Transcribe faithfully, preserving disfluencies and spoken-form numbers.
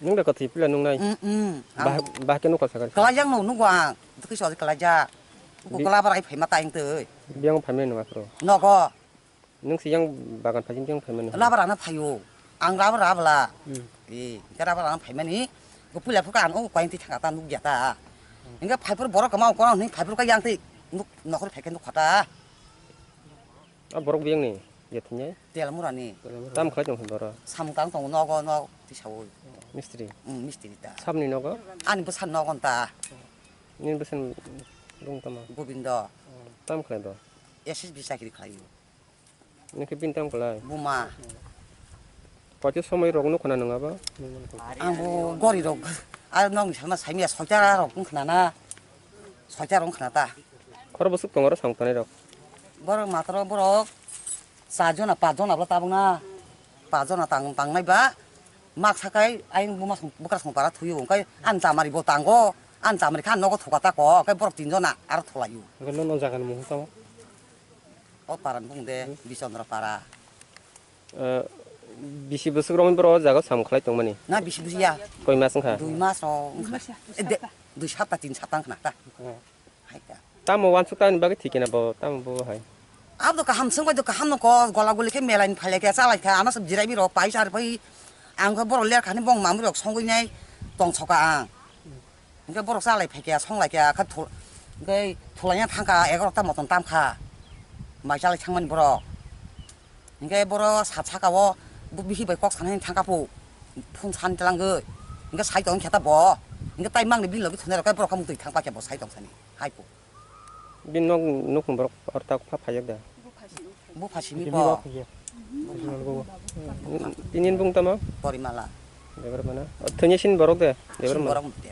Nung da kathwi pila nung nai? Mm, mm. Ang Bah, bah ke nukha sakar. Kalajak no nugo ang. Dukhi sodi kalajak. Ugo Bi- kala barai phaima ta ang tei. Biang phaima nung afro. Nogo. Nung si yang bagan phajim biang phaima nung. Labar ana phayo. Ang labar abla. Hmm. Eh, ke labar ana phaimani. Go pila phuka an o kain ti thanga ta nukya ta. Inga phaipur borok kama ko ni phaipur ka yang ti nuk nokhor pheke nuk khata. A borok biang ni, ya thinyai? Tel murani. Tam khlai tong borok. Samung tang tong nogo nog tisawi. Mistri. Mm, mistri ta. Samni nogo? Ani bwsa nogon ta. Nini bwsa bung tama? Gobindo. Tam khlai do? S S B chakri khlaio. Nini khe bini tam khlai? Buma. Koito somoi rok nuk khna nang abo? Ang bo gori rok. Ar nog ni sama saimya soita rok nuk khna na. Soita rok nuk khna ta. Khoro bwswk tongo oro samung tanai rok? Borok matro borok. Char jona, pach jona bwla tabuk na. Pach jona tang, tangnai ba. Mak sakai, ayang buma song, bwkra song para thuyo. Hwnkhe ani chamari bo tango. Ani chamari kha nogo thuka ta ko. Hwnkhe borok tin jona aro thulaio. Hwnkhe nono jaga ni mung tamo? O para ni bung de, Bisondra para. Eh, bisi bwswk romwi borok o jaga o samung khlai tongmani? Na bisi bwswk ya. Koi mas wngkha? Dui mas rok wngkha. Dui mas ya, dui sapta. Eh, de, sapta. Dui sapta, tin sapta wngkha na ta. Oh. Hai ta. Tamo wansuk tamni bagwi thikena bo, tamo bo hai. Abo do kaham swngbai do kaham no ko gola guli khe melai ni phailai khe chalai kha ano se jirai biro paisa ar pai ang khe borok ler khani bong mamri rok songwi nai tong soka ang. Hwnkhe borok chalai phai kha songlai kha kha thu-, hwnkhe thulai ya thang kha egarota moton tam kha mai chalai thangmani borok. Hwnkhe boro sat saka o bo bihi bai kok sanani thang kha phu phun san tlangwi hwnkhe sai tong khe ta bo hwnkhe tai mangni bini logi thunai rok khe borok kha mutwi thang pa khe bo sai tong sani. Hai phu. Bini nok, nokni borok aro tak pha phaiyak da. Bupha simi Bini bo. Nok phaiya. Tini bung tamo? Porimala. Debar mana? Thani sin borok de. Debar Sin mana? Borok de.